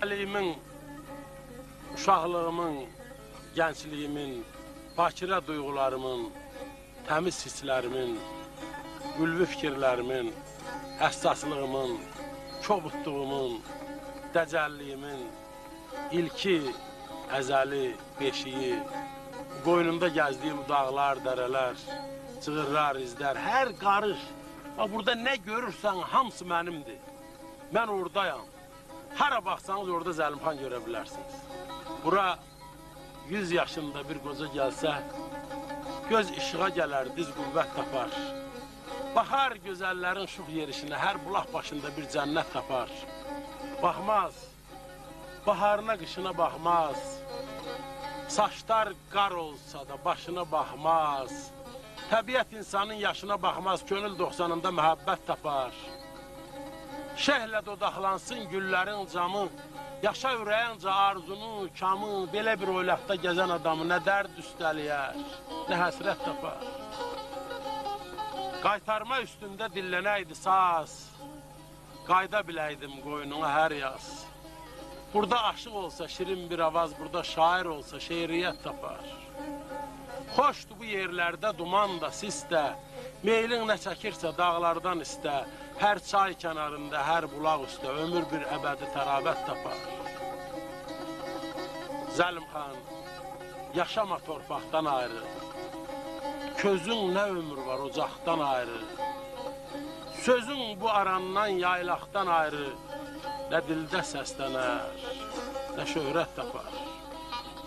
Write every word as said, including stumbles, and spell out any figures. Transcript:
گنجلیگیمین، اوشاقلیغیمین، گنجلیگیمین، باکره دویغولاریمین، تمیز حیسلریمین، علوی فیکیرلریمین، حساسلیغیمین، کوبودلوغومون، دجللیگیمین، ایلکی، ازلی، بئشیگی، قوینوندا گزدیگیم داغلار، دره‌لر، جیغیرلار، ایزلر، هر قاریش. باخ، بورادا نه گؤرورسن، هامیسی منیمدیر. من اورادایام. هارا باخسانیز، اورادا زلیمخان گؤره بیلرسینیز. بورا یوز یاشیندا بیر قوجا گلسه، گؤز ایشیغا گلر، دیز قوت تاپار. باخار گؤزللرین شوخ یئریشینه، هر بولاق باشیندا بیر جنت تاپار. باخماز، باهارینا، قیشینا باخماز. ساچلار قار اولسا دا باشینا باخماز. طبیعت اینسانین یاشینا باخماز، کؤنول دوخسانیندا محبت تاپار. شئهله دوداقلانسین گوللرین جامی، یاشا اوره‌یینجه آرزونو، کامی، بئله بیر اویلاقدا گزن آدامی نه درد اوسته‌له‌یر، نه حسرت تاپار. قایتارما اوستونده دیللنه‌یدی ساز، قاییدا بیله‌یدیم قوینونا هر یاز. بورادا عاشیق اولسا شیرین بیر آواز، بورادا شاعر اولسا شعریت تاپار. خوشدور بو یئرلرده دومان دا، سیس ده، مئیلین نه چکیرسه داغلاردان ایسته، هر چای کناریندا، هر بولاق اوسته عؤمور بیر ابدی طراوت تاپار. زلیمخان، یاشاما تورپاقدان آیری، کؤزون نه عؤمور وار اوجاقدان آیری. سؤزون بو آراندان، یایلاقدان آیری نه دیلده سسلنر، نه شهرت تاپار.